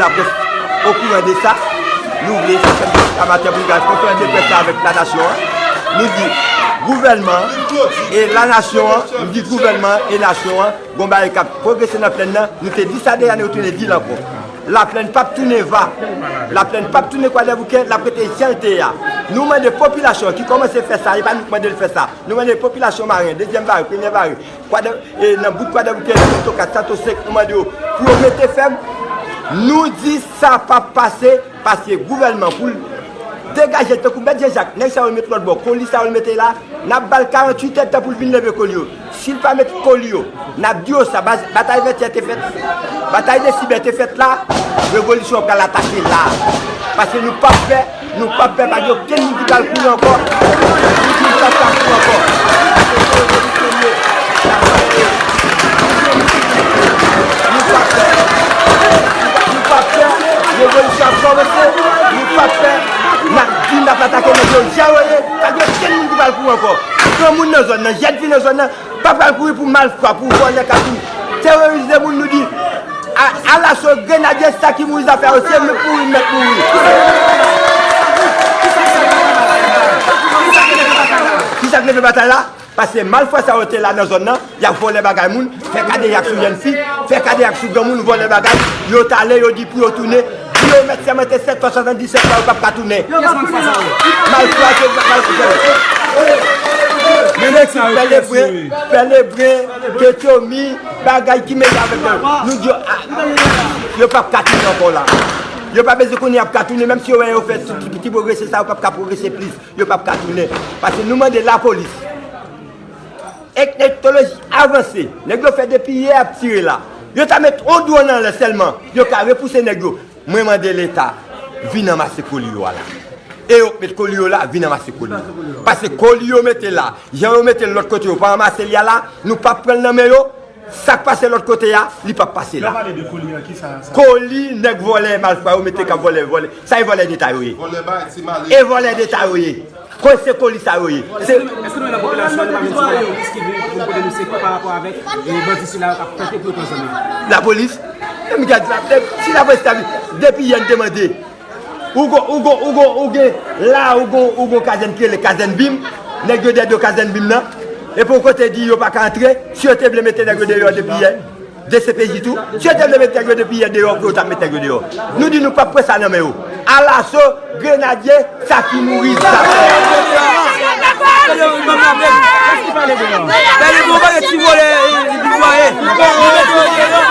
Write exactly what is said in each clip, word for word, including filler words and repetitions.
Laprès okouran de sa, nou vle sa fè maten pou nou gade konferans de près la avèk lanasyon an. Nou di gouvènman e lanasyon an, nou di gouvènman e nasyon an, gon bagay k ap pwogrese nan plèn nan, nou te di sa deja, nou retounen di l ankò. Laplèn p ap tounen va, Laplèn p ap tounen Kwadèboukè, l ap rete jan l te ye a. Nou mande popilasyon ki kòmanse fè sa, e pa nou k mande l fè sa. Nou mande popilasyon Maren, dezyèm Maren, premyè Maren, Kwadè, e nan bout Kwadèboukè, Santo kat, Santo senk, nou mande yo pou yo mete fèm. Nou di sa p ap pase, paske gouvènman pou l degaje l tankou Mèt Jan Jak, nèg sa yo met lòt bò, koli sa yo l mete la, n ap ba l karanntuit èdtan pou l vin leve koli yo. Si l pa met koli yo, n ap di yo sa, baz, batay Vètyè te fèt, batay Desibè te fèt la, revolisyon an pral atake la. Paske nou p ap pè, nou p ap pè, pa gen okenn moun ki pral kouri ankò. Nou di nou p ap ka kouri ankò. Nou p ap pè. Nou p ap pè. Revolisyon ap kòmanse. Nou p ap pè. N ap di n ap atake nèg yo jan yo ye. Pa gen okenn moun ki pral kouri ankò. Granmoun nan zòn nan, jèn fi nan zòn nan, pa pral kouri pou malfwa, pou vòlè k ap vin teworize moun, nou di, a, alaso grenadye, sa ki mouri zafè yo, se mèt mouri, mèt mouri. Kisa k leve batay la? Paske malfwa sa yo te la nan zòn nan, y ap vòlè bagay moun, fè kadejak sou jèn fi, fè kadejak sou granmoun, vòlè bagay, yo t ale, yo di pou yo tounen, di yo mèt sèmante sèt fwa swasanndisèt fwa yo p ap ka tounen. Malfwa se malfwa. Men nèg sa yo Pè Lebren, Pè Lebren, Ketyomi, bagay ki mele avèk yo. Nou di yo, a, yo p ap ka tounen ankò la. Yo pa bezwen konnen y ap ka tounen, menm si yo wè yo fè ti, ti, ti pwogrese sa, yo p ap ka pwogrese plis. Yo p ap ka tounen. Paske nou mande lapolis. Ek teknoloji avanse. Nèg yo fè depi yè ap tire la. Yo ta met on dwòn anlè sèlman. Yo ka repouse nèg yo. Mwen mande Leta, vin anmase koli yo a la. E yo k met koli yo la, vin anmase koli yo. Paske koli yo mete la, jan yo mete l lòt kote yo pa anmase li a la, nou p ap pran l nan men yo. Sa k pase lòt kote a, li p ap pase la. Lè w pale de koli an, kisa sa? Koli, nèg vòlè, malfwa yo mete k ap vòlè, vòlè. Sa e vòlè deta yo ye. Vòlè bay, ti male. E vòlè deta yo ye. Kote se koli sa yo ye? Se Èske nou, èske nou wè nan popilasyon an, nou pa menm si polis ki vin pou kote nou sekwi pa rapò avèk, e, bandi sila yo k ap tante pou yo pran zam yo? Lapolis? Menm gad la, si lapolis ta vin, depi yè n te mande. Ou gon, ou gon, ou gon, ou gen, la, ou gon, ou gon kazèn ki rele kazèn Bim. Nèg yo dèyè do kazèn Bim nan. Epi ou kote di yo pa ka antre. Si yo te vle mete nèg yo deyò depi yè, D C P J tou. Si yo te vle mete nèg yo depi yè deyò, pou yo t ap met nèg yo deyò. Nou di nou p ap pran sa nan men yo. Alaso, grenadye, sa ki mouri, zafè. Pale bon, pale ti vòlè, e, e, e, e, e. Nou mete yo deyò,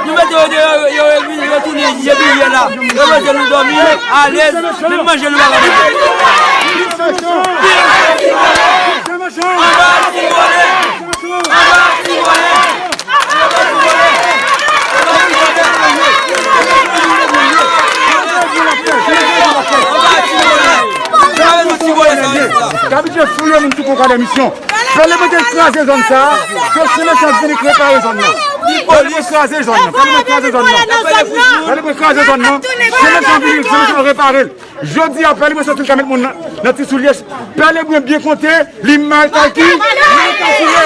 nou mete yo deyò, yo, yo, yo, yo tounen je biyè la. Yo mete nou dòmi alèz, menm manje nou pa ka manje. Anba ti vòlè! Anba ti vòlè! Anba ti vòlè! Anba ti vòlè! Anba ti vòlè! K abitye fouye moun tou kon kwa de misyon. Fè Lebren te kraze zòn sa a, ke Sen Mechan vini repare zòn nan. Fè Lebren kraze zòn nan, fè Lebren kraze zòn nan. Fè Lebren kraze zòn nan, Sen Mechan vini, Sen Mechan repare l. Jodi a, Pè Lebren santi l ka met moun nan, nan ti soulye. Pè Lebren byen konte, li mal kalkile, mal kalkile.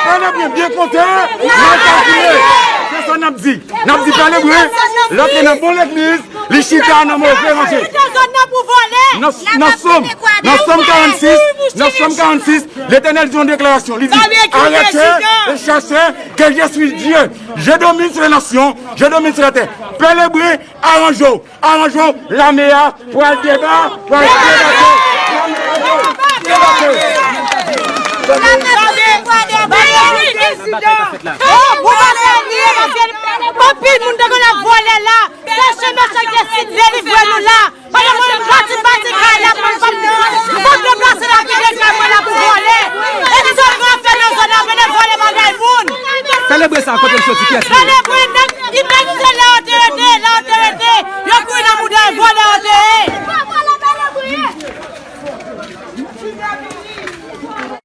Pè Lebren byen konte, mal kalkile. Se sa n ap di. N ap di Pè Lebren, l antre nan bon legliz, li chita nan move ranje. Nan, nan Sòm, nan Sòm karannsis, nan Sòm karannsis, Letènèl di yon deklarasyon. Li di, arrêtez et cherchez que je suis Dieu. Je domine sur les nations, je domine sur la terre. Pè Lebren, aranje w, aranje w, lame a pral deba, pral debake. Lame a pral debake. Anpil moun te konn ap vòlè la. Se Sen Mechan ki deside delivre nou la. Pandan mwen menm pati pati kay la, mwen pa, mwen deplase la kite kay mwen la pou vòlè. E ki sa nou ap fè nan zòn nan, vin vòlè bagay moun? Pè Lebren sa, kote l soti, kiyès li ye? Pè Lebren, nèg, li menm se la yo te rete, la yo te rete. Yo kouri nan mouda, vòlè yo te ye.